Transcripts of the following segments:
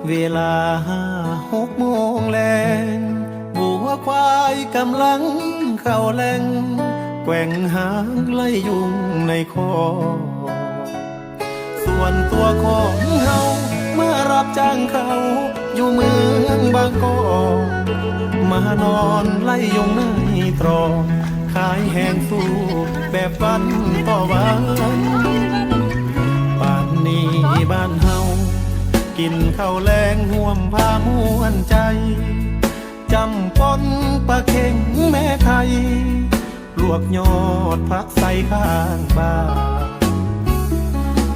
ເວລາຫົກໂມງແລງ ວັວຄວາຍກຳລັງເຂົ້າແລງ ແກວ່ງຫາງໄລ່ຍຸງໃນຄອກ. ສ່ວນຕົວຂອງເຮົາມາຮັບຈ້າງເຂົາຢູ່ເມືອງບາງກອກ ມານອນໄລ່ຍຸງໃນຕຣອກ ຂາຍແຮງສູ້ແບບວັນຕໍ່ວັນ. ປານນີ້ບ້ານເຮົາ ກິນເຂົ້າແລງຮ່ວມພາມ່ວນໃຈ ຈ້ຳປົ່ນປາເຄັງແມ່ໄຂ່ ລວກຍອດຜັກໃສ່ຂ້າງບ້ານ.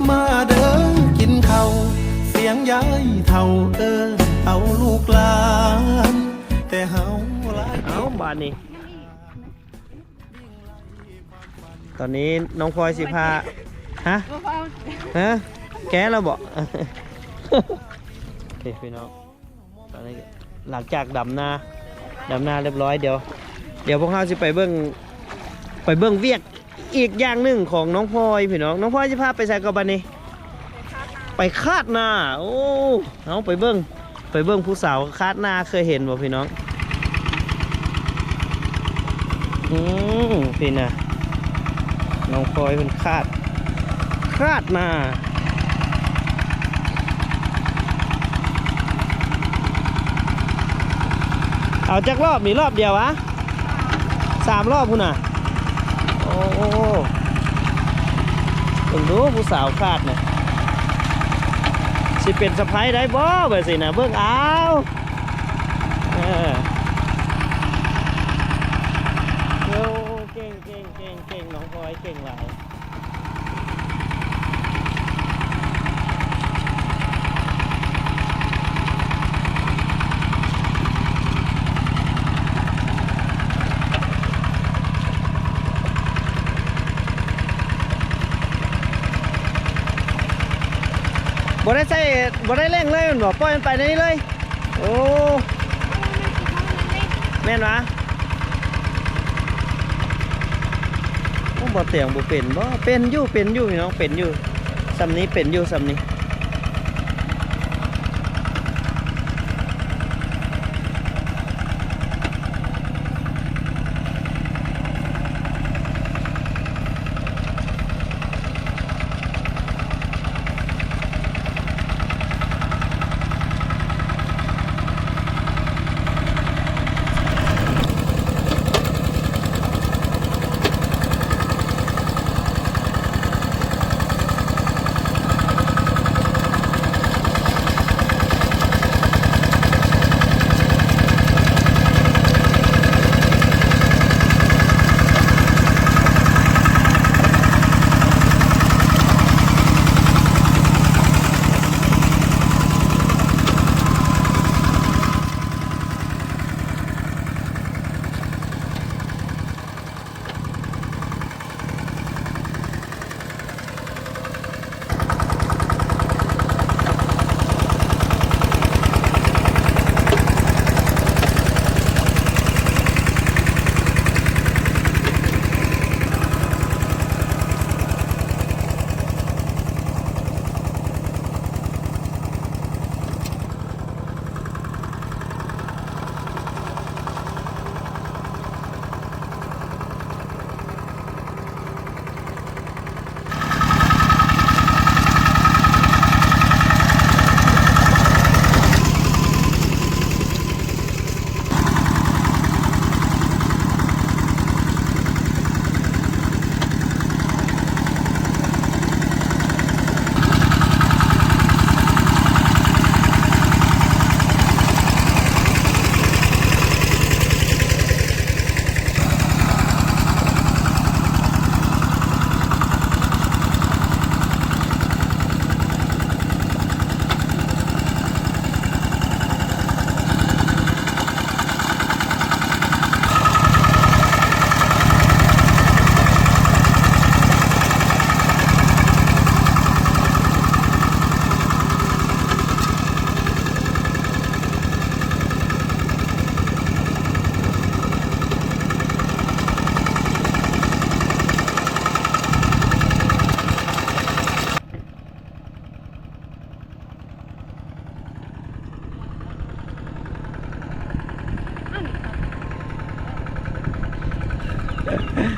ມາເດີກິນເຂົ້າ ສຽງຍາຍເຖົ້າເອີ້ນເອົາລູກຫຼານ ແຕ່ເຮົາຫຼາຍ ເອົ້າ ບາດນີ້ ຕອນນີ້ນ້ອງພອຍຊິພາ ຮະ? ຮະ? ແກ້ແລ້ວບໍ? ໂອເຄ ພີ່ນ້ອງ ຕອນນີ້ຫຼັງຈາກດຳນາ ດຳນາຮຽບຮ້ອຍ ດຽວ ດຽວພວກເຮົາຊິໄປເບິ່ງ ໄປເບິ່ງວຽກອີກຢ່າງໜຶ່ງຂອງນ້ອງພອຍ ພີ່ນ້ອງ. ນ້ອງພອຍຊິພາໄປໃສກໍບາດນີ້? ໄປຄາດນາ. ໂອ້ ເຮົາໄປເບິ່ງ ໄປເບິ່ງຜູ້ສາວຄາດນາ ເຄີຍເຫັນບໍ່ພີ່ນ້ອງ? ອືມ ພີ້ນະ ນ້ອງພອຍເພິ່ນຄາດ ຄາດນາ. ເອົາຈັກລອບນີ້? ລອບດຽວຫວາ? ສາມລອບພຸ້ນນະ. ໂອ້ ເບິ່ງດູຜູ້ສາວຄາດນະ ຊິເປັນສະໃພ້ໄດ້ບໍ່ ແບບຊີ້ນະ? ເບິ່ງເອົາ. ເອີ ໂອ້ ເກັ່ງ ເກັ່ງ ເກັ່ງ ເກັ່ງ ນ້ອງພອຍເກັ່ງຫຼາຍ. ບໍ່ໄດ້ໃສ່ ບໍ່ໄດ້ເລັ່ງເລີຍແມ່ນບໍ່? ປ່ອຍມັນໄປແນວນີ້ເລີຍ. ໂອ້ ແມ່ນຫວາ? ໂອ້ ບໍ່ຕຽງບໍ່ເປັນບໍ? ເປັນຢູ່ ເປັນຢູ່ພີ່ນ້ອງ ເປັນຢູ່ ສ່ຳນີ້ເປັນຢູ່ ສ່ຳນີ້. ໂ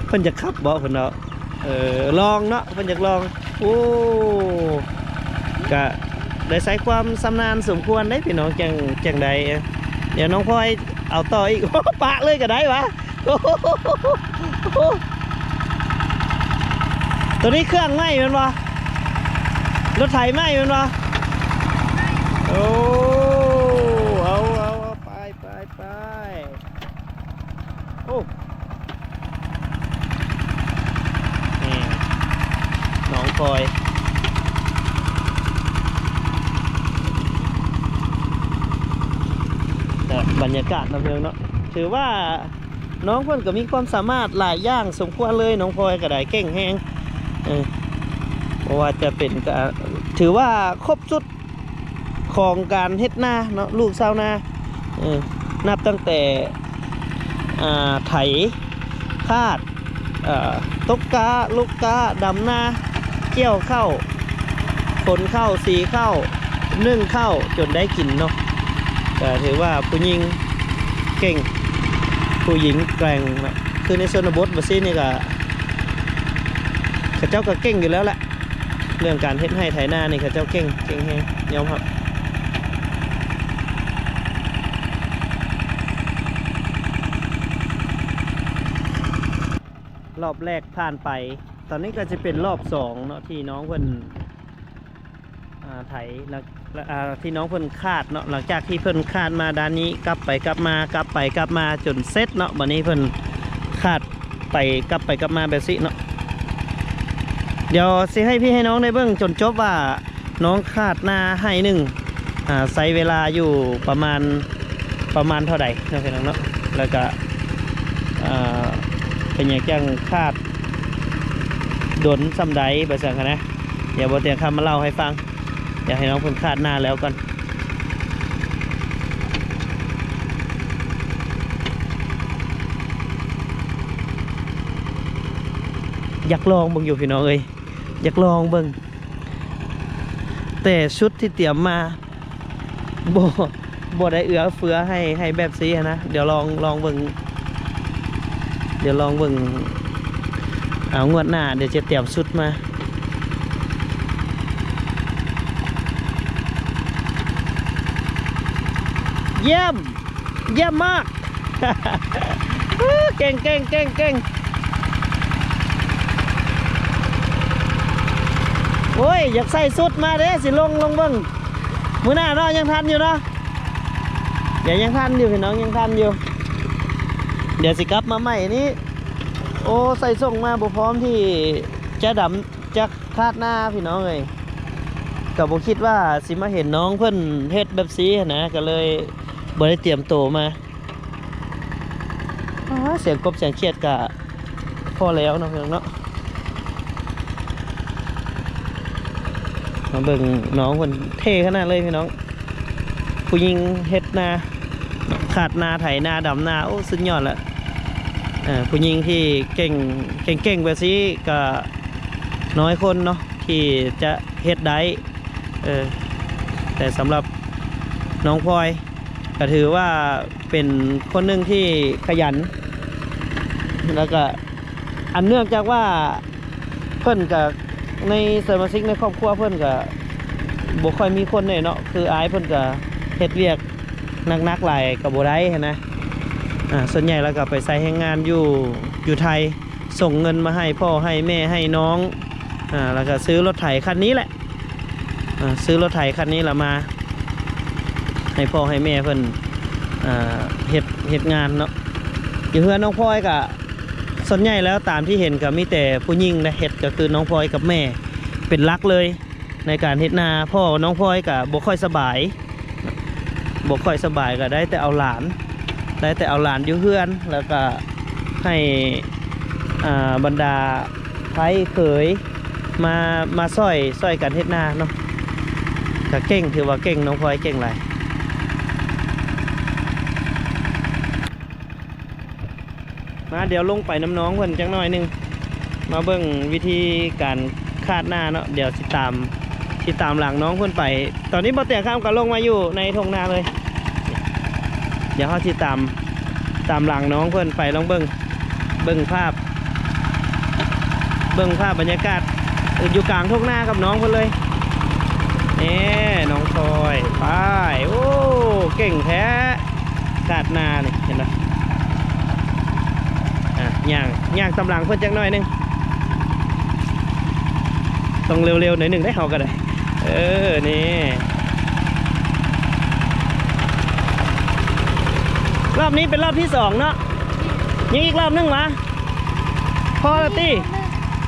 ເພິ່ນຢາກຂັບບໍ່ ເພິ່ນເນາະ? ເອີ ລອງເນາະ ເພິ່ນຢາກລອງ. ໂອ້ ກະໄດ້ໃຊ້ຄວາມຊຳນານສົມຄວນເດ້ພີ່ນ້ອງ ຈັ່ງ ຈັ່ງໄດ້. ດຽວນ້ອງພອຍເອົາຕໍ່ອີກ. ປະເລີຍກະໄດ້ຫວາ. ໂອ້ໂຫ ໂຕນີ້ເຄື່ອງໃໝ່ແມ່ນບໍ່? ລົດໄຖໃໝ່ແມ່ນບໍ່? ໂອ້ ເອົາ ເອົາ ເອົາ ໄປ ໄປ ໄປ. ໂອ້ ນີ້ ນ້ອງພອຍ ແຕ່ບັນຍາກາດນຳເທິງເນາະ ຖືວ່ານ້ອງເພິ່ນກໍມີຄວາມສາມາດຫຼາຍຢ່າງສົມຄວນເລີຍ. ນ້ອງພອຍກໍໄດ້ເກັ່ງແຮງ ເອີ ບໍ່ວ່າຈະເປັນ ກະ ຖືວ່າຄົບຊຸດ ຂອງການເຮັດນາເນາະ ລູກຊາວນາ ເອີ ນັບຕັ້ງແຕ່ ອ່າ ໄຖ ຄາດ ເອີ ຕົກກ້າ ຫຼົກກ້າ ດຳນາ ກ່ຽວເຂົ້າ ຂົນເຂົ້າ ສີເຂົ້າ ໜຶ້ງເຂົ້າ ຈົນໄດ້ກິນເນາະ. ກະຖືວ່າຜູ້ຍິງເກັ່ງ ຜູ້ຍິງແກວ່ງເນາະ ຄືໃນຊົນນະບົດແບບຊີ້ນີ້ກະ ເຂົາເຈົ້າກະເກັ່ງຢູ່ແລ້ວແຫຼະ. ເລື່ອງການເຮັດໄຮ່ໄຖນານີ້ເຂົາເຈົ້າເກັ່ງ ເກັ່ງແຮງ ຍອມຮັບ. ລອບແລກຜ່ານໄປ ຕອນນີ້ກໍຈະເປັນລອບສອງເນາະ ທີ່ນ້ອງເພິ່ນ ອ່າ ໄຖ ແລ້ວ ແລ້ວ ອ່າ ທີ່ນ້ອງເພິ່ນຄາດເນາະ. ຫຼັງຈາກທີ່ເພິ່ນຄາດມາດ້ານນີ້ ກັບໄປກັບມາ ກັບໄປກັບມາຈົນເສັດເນາະ. ບັດນີ້ເພິ່ນຄາດໄປ ກັບໄປກັບມາແບບຊີ້ເນາະ. ດຽວຊິໃຫ້ພີ່ໃຫ້ນ້ອງໄດ້ເບິ່ງຈົນຈົບວ່າ ນ້ອງຄາດນາໄຮ່ໜຶ່ງ ອ່າ ໃຊ້ເວລາຢູ່ປະມານ ປະມານເທົ່າໃດເນາະ ພີ່ນ້ອງເນາະ. ແລ້ວກະ ອ່າ ເປັນຫຍັງຈັ່ງຄາດດົນສ່ຳໃດ ວ່າຊັ້ນຫັ້ນນະ. ດຽວບໍ່ຕຽງຄຳມາເລົ່າໃຫ້ຟັງ. ດຽວໃຫ້ນ້ອງເພິ່ນຄາດນາແລ້ວກ່ອນ. ຢາກລອງເບິ່ງຢູ່ ພີ່ນ້ອງເອີຍ ຢາກລອງເບິ່ງ ແຕ່ຊຸດທີ່ຕຽມມາ ບໍ່ ບໍ່ໄດ້ເອື້ອເຟື້ອໃຫ້ ໃຫ້ແບບຊີ້ຫັ້ນນະ. ດຽວລອງ ລອງເບິ່ງ ດຽວລອງເບິ່ງ ເອົາ ງວດໜ້າດຽວຈະຕຽມຊຸດມາ. ຢ້ຽມ ຢ້ຽມມາກ ເກັ່ງ ເກັ່ງ ເກັ່ງ ເກັ່ງ. ໂອ້ຍ ຢາກໃສ່ຊຸດມາເດ້ ຊິລົງ ລົງເບິ່ງມື້ໜ້າເນາະ. ຍັງທັນຢູ່ເນາະ ດຽວຍັງທັນຢູ່ ພີ່ນ້ອງ ຍັງທັນຢູ່. ດຽວຊິກັບມາໃໝ່ນີ້. ໂອ້ ໃສ່ສົ່ງມາບໍ່ພ້ອມທີ່ຈະດຳ ຈະຄາດນາ ພີ່ນ້ອງເອີຍ. ກໍບໍ່ຄິດວ່າຊິມາເຫັນນ້ອງເພິ່ນເຮັດແບບຊີ້ຫັ້ນນະ ກໍເລີຍບໍ່ໄດ້ຕຽມໂຕມາ. ອາ ສຽງກົບສຽງຂຽດກະພໍແລ້ວເນາະ ພີ່ນ້ອງເນາະ. ມາເບິ່ງນ້ອງເພິ່ນເທ່ຂະໜາດເລີຍ ພີ່ນ້ອງ. ຜູ້ຍິງເຮັດນາ ຄາດນາ ໄຖນາ ດຳນາ ໂອ້ ສຸດຍອດລະ. ເອີ ຜູ້ຍິງທີ່ເກັ່ງ ເກັ່ງໆແບບຊີ້ກະນ້ອຍຄົນເນາະ ທີ່ຈະເຮັດໄດ້. ເອີ ແຕ່ສຳລັບນ້ອງພອຍ ກໍຖືວ່າເປັນຄົນໜຶ່ງທີ່ຂະຫຍັນ ແລ້ວກະ ອັນເນື່ອງຈາກວ່າເພິ່ນກະ ໃນສະມາຊິກໃນຄອບຄົວເພິ່ນກະບໍ່ຄ່ອຍມີຄົນເດ້ເນາະ ຄືອ້າຍເພິ່ນກະເຮັດວຽກໜັກໆຫຼາຍກະບໍ່ໄດ້ຫັ້ນນະ. ອາ ສ່ວນໃຫຍ່ແລ້ວກະໄປໃຊ້ແຮງງານຢູ່ ຢູ່ໄທ ສົ່ງເງິນມາໃຫ້ພໍ່ໃຫ້ແມ່ໃຫ້ນ້ອງ ອາ ແລ້ວກະຊື້ລົດໄຖຄັນນີ້ແຫຼະ. ອາ ຊື້ລົດໄຖຄັນນີ້ລະມາໃຫ້ພໍ່ໃຫ້ແມ່ເພິ່ນ ອາ ເຮັດ ເຮັດງານເນາະ. ຢູ່ເຮືອນນ້ອງພອຍກະ ສ່ວນໃຫຍ່ແລ້ວຕາມທີ່ເຫັນກະມີແຕ່ຜູ້ຍິງໄດ໋ເຮັດ ກະຄືນ້ອງພອຍກັບແມ່ເປັນຫຼັກເລີຍໃນການເຮັດນາ. ພໍ່ນ້ອງພອຍກະບໍ່ຄ່ອຍສະບາຍ ບໍ່ຄ່ອຍສະບາຍ ກະໄດ້ແຕ່ເອົາຫຼານ ໄດ້ແຕ່ເອົາຫຼານຢູ່ເຮືອນ ແລ້ວກະໃຫ້ ອ່າ ບັນດາໃພ້ເຂີຍມາ ມາຊ່ອຍ ຊ່ອຍກັນເຮັດນາເນາະ. ກະເກັ່ງ ຖືວ່າເກັ່ງ ນ້ອງພອຍເກັ່ງຫຼາຍ. ມາ ດຽວລົງໄປນຳນ້ອງເພິ່ນຈັກໜ້ອຍໜຶ່ງ ມາເບິ່ງວິທີການຄາດນາເນາະ. ດຽວຊິຕາມ ຊິຕາມຫຼັງນ້ອງເພິ່ນໄປ. ຕອນນີ້ບໍ່ແຕກຂ້າມກໍລົງມາຢູ່ໃນທົ່ງນາເລີຍ. ດຽວເຮົາຊິຕາມ ຕາມຫຼັງນ້ອງເພິ່ນໄປ ລອງເບິ່ງ ເບິ່ງພາບ ເບິ່ງພາບບັນຍາກາດຢູ່ກາງທົ່ງນາກັບນ້ອງເພິ່ນເລີຍ. ແນ່ ນ້ອງພອຍ ໄປ. ໂອ້ ເກັ່ງແທ້ ຄາດນານີ້ ເຫັນບໍ່? ອ່ະ ຍ່າງ ຍ່າງຕາມຫຼັງເພິ່ນຈັກໜ້ອຍໜຶ່ງ. ຕ້ອງເລັວໆໜ້ອຍໜຶ່ງເດ້ ເຮົາກໍໄດ້. ເອີ ນີ້ ລອບນີ້ເປັນລອບທີສອງເນາະ. ຍັງອີກລອບໜຶ່ງຫວາ? ພໍລະຕິ?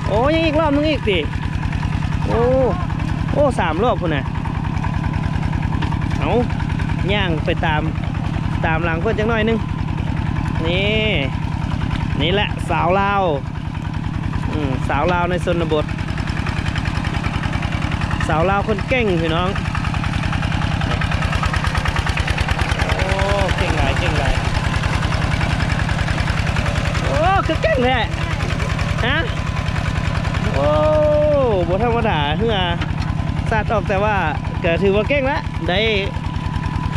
ໂອ້ ຍັງອີກລອບໜຶ່ງອີກຕິ? ໂອ້ ໂອ້ ສາມລອບພຸ້ນນະ. ເອົາ ຍ່າງໄປຕາມ ຕາມຫຼັງເພິ່ນຈັກໜ້ອຍໜຶ່ງ. ນີ້ ນີ້ແຫຼະສາວລາວ. ອືມ ສາວລາວໃນຊົນນະບົດ ສາວລາວຄົນເກັ່ງພີ່ນ້ອງ. ໂອ້ ເກັ່ງຫຼາຍ ເກັ່ງຫຼາຍ. ໂອ້ ຄືເກັ່ງແທ້ ຮະ? ໂອ້ ບໍ່ທຳມະດາ ເຮືອສາດອອກ ແຕ່ວ່າກໍຖືວ່າເກັ່ງລະ ໄດ້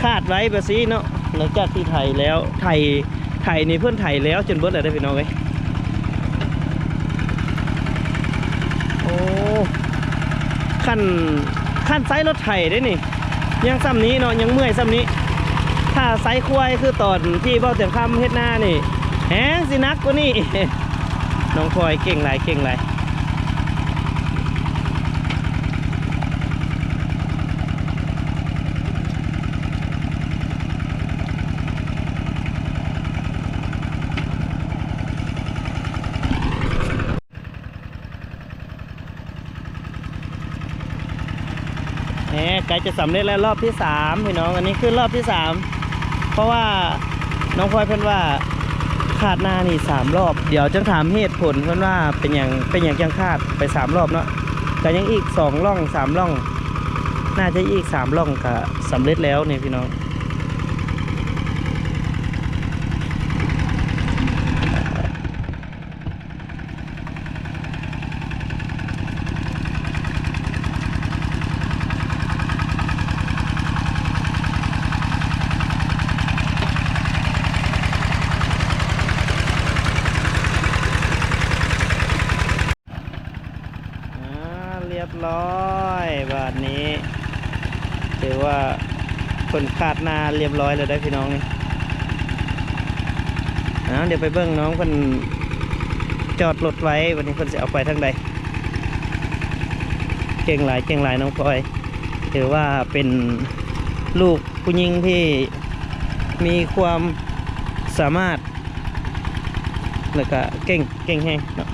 ຄາດໄວ້ແບບຊີ້ເນາະ. ຫຼັງຈາກທີ່ໄຖແລ້ວ ໄຖ ໄຖນີ້ເພິ່ນໄຖແລ້ວຈົນເບິດແລ້ວເດ້ພີ່ນ້ອງເອີຍ. ໂອ້ ຄັນ ຄັນໃຊ້ລົດໄຖເດ້ນີ້ ຍັງສ່ຳນີ້ເນາະ ຍັງເມື່ອຍສ່ຳນີ້. ຖ້າໃຊ້ຄວາຍຄືຕອນທີ່ເວົ້າແຕ່ງຄຳເຮັດນານີ້ ແຮງຊິໜັກກວ່ານີ້. ນ້ອງພອຍເກັ່ງຫຼາຍ ເກັ່ງຫຼາຍ. ແໝ ໃກ້ຈະສຳເລັດແລ້ວ ລອບທີສາມພີ່ນ້ອງ. ອັນນີ້ຄືລອບທີສາມ ເພາະວ່ານ້ອງພອຍເພິ່ນວ່າຄາດນານີ້ສາມລອບ. ດຽວຈະຖາມເຫດຜົນເພິ່ນວ່າເປັນຫຍັງ ເປັນຫຍັງຈັ່ງຄາດໄປສາມລອບເນາະ. ກໍຍັງອີກສອງລ່ອງ ສາມລ່ອງ ໜ້າຈະອີກສາມລ່ອງ ກໍສຳເລັດແລ້ວນີ້ພີ່ນ້ອງ. ອ່າ ລຽບຮ້ອຍ ບາດນີ້ຖືວ່າເພິ່ນຄາດນາລຽບຮ້ອຍແລ້ວເດ້ພີ່ນ້ອງນີ້. ອ່າ ດຽວໄປເບິ່ງນ້ອງເພິ່ນຈອດລົດໄວ້ ບາດນີ້ເພິ່ນຊິເອົາໄປທາງໃດ. ເກັ່ງຫຼາຍ ເກັ່ງຫຼາຍ ນ້ອງພອຍ ຖືວ່າເປັນລູກຜູ້ຍິງທີ່ມີຄວາມສາມາດ ແລ້ວກະເກັ່ງ ເກັ່ງແຮງເນາະ.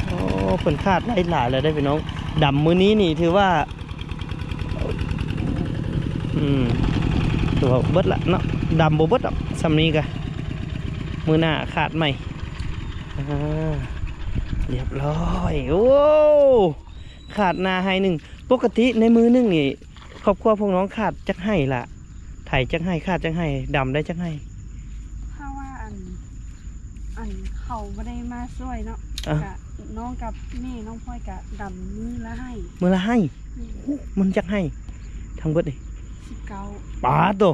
ໂອ້ ເພິ່ນຄາດໄວ້ຫຼາຍແລ້ວເດ້ພີ່ນ້ອງ. ດຳມື້ນີ້ນີ້ຖືວ່າ ອືມ ຖືວ່າເບິດລະເນາະ ດຳບໍ່ເບິດດອກ ສ່ຳນີ້ກະ ມື້ໜ້າຄາດໃໝ່. ອ່າ ລຽບຮ້ອຍ. ໂອ້ ຄາດນາໄຮ່ໜຶ່ງ. ປົກກະຕິໃນມື້ໜຶ່ງນີ້ ຄອບຄົວພວກນ້ອງຄາດຈັກໄຮ່ລະ? ໄຖຈັກໄຮ່ ຄາດຈັກໄຮ່ ດຳໄດ້ຈັກໄຮ່? ຖ້າວ່າອັນ ອັນເຂົາບໍ່ໄດ້ມາຊ່ວຍເນາະ ອ່ະ ກະນ້ອງກັບແມ່ນ້ອງພອຍກະດຳມື້ລະໄຮ່. ມື້ລະໄຮ່? ແມ່ນ. ໂອ້ ມັນຈັກໄຮ່ທັງເບິດນີ້? ສິບເກົ້າ. ປາດໂທ້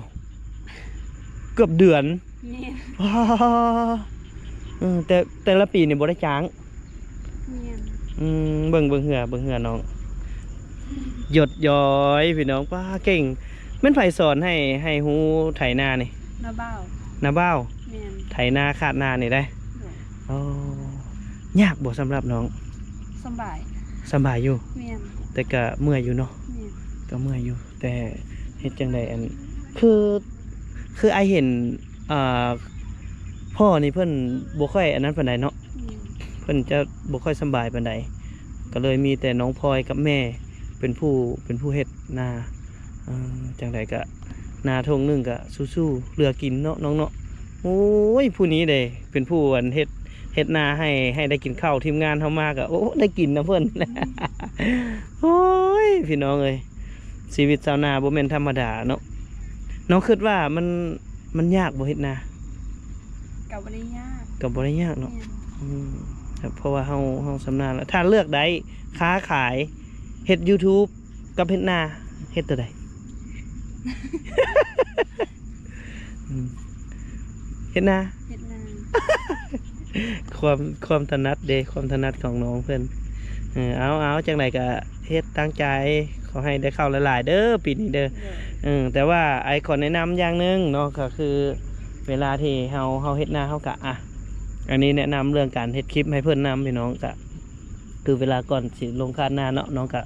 ເກືອບເດືອນ. ແມ່ນ. ປາດ ເອີ ແຕ່ ແຕ່ລະປີນີ້ບໍ່ໄດ້ຈ້າງ? ແມ່ນ. ອືມ ເບິ່ງ ເບິ່ງເຮືອ ເບິ່ງເຮືອນ້ອງ ຢົດຍ້ອຍພີ່ນ້ອງ. ປ້າ ເກັ່ງ. ແມ່ນໃຜສອນໃຫ້ ໃຫ້ຮູ້ໄຖນານີ້? ນ້າບ່າວ. ນ້າບ່າວ? ແມ່ນ. ໄຖນາຄາດນານີ້ໄດ໋? ໂດຍ. ອໍ ຍາກບໍ່ສຳລັບນ້ອງ? ສຳບາຍ. ສຳບາຍຢູ່? ແມ່ນ. ແຕ່ກະເມື່ອຍຢູ່ເນາະ? ແມ່ນ. ກະເມື່ອຍຢູ່ ແຕ່ເຮັດຈັ່ງໃດ ອັນ ຄື ຄືອ້າຍເຫັນ ອ່າ ພໍ່ນີ້ເພິ່ນບໍ່ຄ່ອຍອັນນັ້ນປານໃດເນາະ? ແມ່ນ. ເພິ່ນຈະບໍ່ຄ່ອຍສຳບາຍປານໃດ ກໍເລີຍມີແຕ່ນ້ອງພອຍກັບແມ່ເປັນຜູ້ ເປັນຜູ້ເຮັດນາ. ເອີ ຈັ່ງໃດກະ ນາທົ່ງໜຶ່ງກະສູ້ໆ ເຫຼືອກິນເນາະນ້ອງເນາະ. ໂອ້ຍ ຜູ້ນີ້ເດ້ ເປັນຜູ້ອັນເຮັດ ເຮັດນາໃຫ້ ໃຫ້ໄດ້ກິນເຂົ້າ. ທີມງານເຮົາມາກະ ໂອ້ ໄດ້ກິນນຳເພິ່ນ. ໂອ້ຍ ພີ່ນ້ອງເອີຍ ຊີວິດຊາວນາບໍ່ແມ່ນທຳມະດາເນາະ. ນ້ອງຄິດວ່າມັນ ມັນຍາກບໍ່ເຮັດນາ? ກໍບໍ່ໄດ້ຍາກ. ກໍບໍ່ໄດ້ຍາກເນາະ. ແມ່ນ. ອືມ ເພາະວ່າເຮົາ ເຮົາຊຳນານແລ້ວ. ຖ້າເລືອກໄດ້ ຄ້າຂາຍ ເຮັດຢູທູບ ກັບເຮັດນາ ເຮັດໂຕໃດ? ອືມ ເຮັດນາ. ເຮັດນາ. ຄວາມ ຄວາມຖະໜັດເດ້ ຄວາມຖະໜັດຂອງນ້ອງເພິ່ນ. ເອີ ເອົາ ເອົາ ຈັ່ງໃດກໍເຮັດຕັ້ງໃຈ ຂໍໃຫ້ໄດ້ເຂົ້າຫຼາຍໆເດີ ປີນີ້ເດີ. ເອີ ແຕ່ວ່າອ້າຍຂໍແນະນຳຢ່າງໜຶ່ງເນາະ ກໍຄືເວລາທີ່ເຮົາ ເຮົາເຮັດນາ ເຮົາກໍ ອ່ະ ອັນນີ້ແນະນຳເລື່ອງການເຮັດຄລິບໃຫ້ເພິ່ນນຳ ພີ່ນ້ອງ. ກໍຄືເວລາກ່ອນຊິລົງຄາດນາເນາະ ນ້ອງກໍ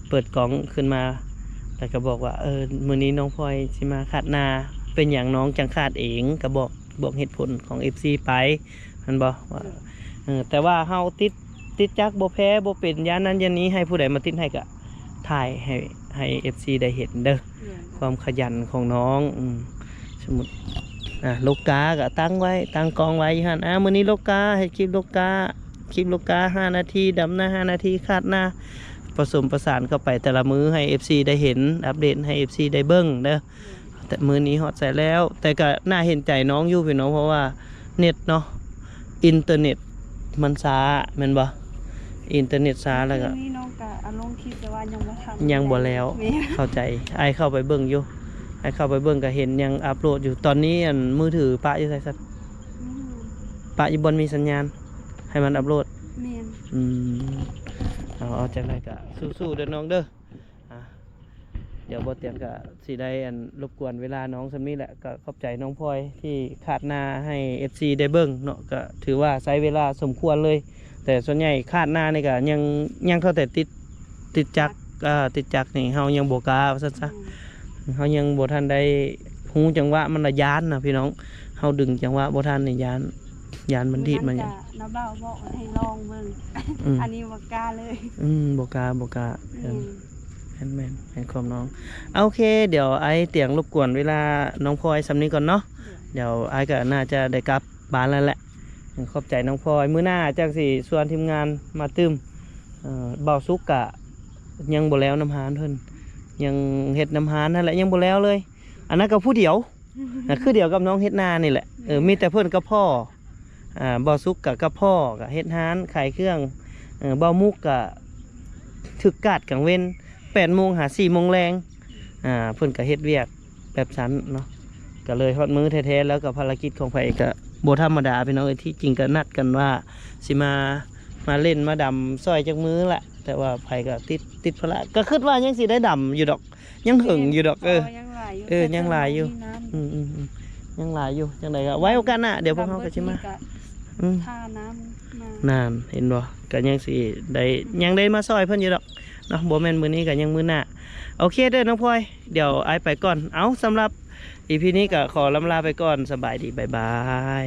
ເປີດກ້ອງຂຶ້ນມາ ແລ້ວກໍບອກວ່າ ເອີ ມື້ນີ້ນ້ອງພອຍຊິມາຄາດນາ ເປັນຫຍັງນ້ອງຈັ່ງຄາດເອງ ກໍບອກ ບອກເຫດຜົນຂອງເອັຟຊີໄປ ແມ່ນບໍ່? ວ່າ ເອີ ແຕ່ວ່າເຮົາຕິດ ຕິດຈັກບໍ່ແພ້ ບໍ່ເປັນ ຢ້ານນັ້ນຢ້ານນີ້ ໃຫ້ຜູ້ໃດມາຕິດໃຫ້ກະຖ່າຍໃຫ້ ໃຫ້ເອັຟຊີໄດ້ເຫັນເດີ ແມ່ນ ຄວາມຂະຫຍັນຂອງນ້ອງ. ອືມ ສົມມຸດ ອ່າ ລົກກາກະຕັ້ງໄວ້ ຕັ້ງກ້ອງໄວ້ຢູ່ຫັ້ນ ອ່າ ມື້ນີ້ລົກກາ ເຮັດຄລິບລົກກາ ຄລິບລົກກາຫ້ານາທີ ດຳນາຫ້ານາທີ ຄາດນາ ປະສົມປະສານເຂົ້າໄປແຕ່ລະມື້ ໃຫ້ເອັຟຊີໄດ້ເຫັນ ອັບເດດໃຫ້ເອັຟຊີໄດ້ເບິ່ງເດີ. ແຕ່ມື້ນີ້ຮອດໃສແລ້ວ ແຕ່ກໍໜ້າເຫັນໃຈນ້ອງຢູ່ພີ່ນ້ອງ ເພາະວ່າເນັດເນາະ ອິນເຕີເນັດມັນຊ້າແມ່ນບໍ່? ອິນເຕີເນັດຊ້າ ແລ້ວກໍ ມື້ນີ້ນ້ອງກໍ ອາ ລົງຄລິບ ແຕ່ວ່າຍັງບໍ່ທັນ ຍັງບໍ່ແລ້ວ ແມ່ນ ເຂົ້າໃຈ. ອ້າຍເຂົ້າໄປເບິ່ງຢູ່ ອ້າຍເຂົ້າໄປເບິ່ງກໍເຫັນຍັງອັບໂຫຼດຢູ່. ຕອນນີ້ ອັນ ມືຖືປະຢູ່ໃສຊັ້ນ? ອືມ ປະຢູ່ບ່ອນມີສັນຍານ ໃຫ້ມັນອັບໂຫຼດ. ແມ່ນ ອືມ ເອົາ ເອົາ ຈັ່ງໃດກໍສູ້ໆເດີນ້ອງເດີ. ອ່າ ດຽວບໍ່ຕຽງກະຊິໄດ້ ອັນ ລົບກວນເວລານ້ອງສ່ຳນີ້ແຫຼະ ກະຂອບໃຈນ້ອງພອຍທີ່ຄາດນາໃຫ້ເອັຟຊີໄດ້ເບິ່ງເນາະ ກະຖືວ່າໃຊ້ເວລາສົມຄວນເລີຍ. ແຕ່ສ່ວນໃຫຍ່ຄາດນານີ້ກະຍັງ ຍັງເທົ່າແຕ່ຕິດ ຕິດຈັກ ຕິດຈັກ ອ່າ ຕິດຈັກນີ້ເຮົາຍັງບໍ່ກ້າວ່າຊັ້ນຊະ. ອືມ ເຮົາຍັງບໍ່ທັນໄດ້ຮູ້ຈັງຫວະ ມັນລະຢ້ານນະພີ່ນ້ອງ ເຮົາດຶງຈັງຫວະບໍ່ທັນນີ້ຢ້ານ ຢ້ານມັນດີດມາຫຍັງ. ນ້າບ່າວບອກໃຫ້ລອງເບິ່ງ ອືມ ອັນນີ້ບໍ່ກ້າເລີຍ. ອືມ ບໍ່ກ້າ ບໍ່ກ້າ. ແມ່ນ ແມ່ນ ແມ່ນ ແມ່ນຄວາມນ້ອງ. ໂອເຄ ດຽວອ້າຍຕຽງລົບກວນເວລານ້ອງພອຍສ່ຳນີ້ກ່ອນເນາະ. ໂດຍ ດຽວອ້າຍກໍໜ້າຈະໄດ້ກັບບ້ານແລ້ວແຫຼະ. ຂອບໃຈນ້ອງພອຍ ມື້ໜ້າຈັ່ງຊິຊວນທີມງານມາຕື່ມ. ເອີ ບ່າວສຸກກະຍັງບໍ່ແລ້ວນ້ຳຮ້ານເພິ່ນ ຍັງເຮັດນ້ຳຮ້ານຫັ້ນແຫຼະ ຍັງບໍ່ແລ້ວເລີຍ. ອັນນັ້ນກໍຜູ້ດຽວ ນະ ຄືດຽວກັບນ້ອງເຮັດນານີ້ແຫຼະ. ເອີ ມີແຕ່ເພິ່ນກັບພໍ່ ອ່າ ບ່າວສຸກກະກັບພໍ່ ກະເຮັດຮ້ານຂາຍເຄື່ອງ. ເອີ ບ່າວມຸກກະຖືກກາດກາງເວັນ ແປດໂມງຫາສີ່ໂມງແລງ. ອ່າ ເພິ່ນກະເຮັດວຽກແບບຊັ້ນເນາະ ກະເລີຍຮອດມື້ແທ້ໆ ແລ້ວກະພາລະກິດຂອງໃຜກະບໍ່ທຳມະດາ ພີ່ນ້ອງເອີຍ. ທີ່ຈິງກະນັດກັນວ່າຊິມາ ມາຫຼິ້ນມາດຳຊ່ອຍຈັກມື້ແຫຼະ ແຕ່ວ່າໃຜກະຕິດ ຕິດພາລະ ກະຄິດວ່າຍັງຊິໄດ້ດຳຢູ່ດອກ ຍັງເຫິງຢູ່ດອກ. ເອີ ຍັງຫຼາຍຢູ່ ເອີ ຍັງຫຼາຍຢູ່ ອືມໆ ຍັງຫຼາຍຢູ່. ຈັ່ງໃດກໍໄວ້ໂອກາດໜ້າ ດຽວພວກເຮົາກໍຊິມາ ອືມ ຖ້ານ້ຳມາ ນັ້ນ ເຫັນບໍ່ ກໍຍັງຊິໄດ້ ຍັງໄດ້ມາຊ່ອຍເພິ່ນຢູ່ດອກເນາະ ບໍ່ແມ່ນມື້ນີ້ກໍຍັງມື້ໜ້າ. ໂອເຄເດີນ້ອງພອຍ ດຽວອ້າຍໄປກ່ອນ. ເອົາ ສຳລັບອີພີນີ້ກໍຂໍລ່ຳລາໄປກ່ອນ ສະບາຍດີ ບາຍບາຍ.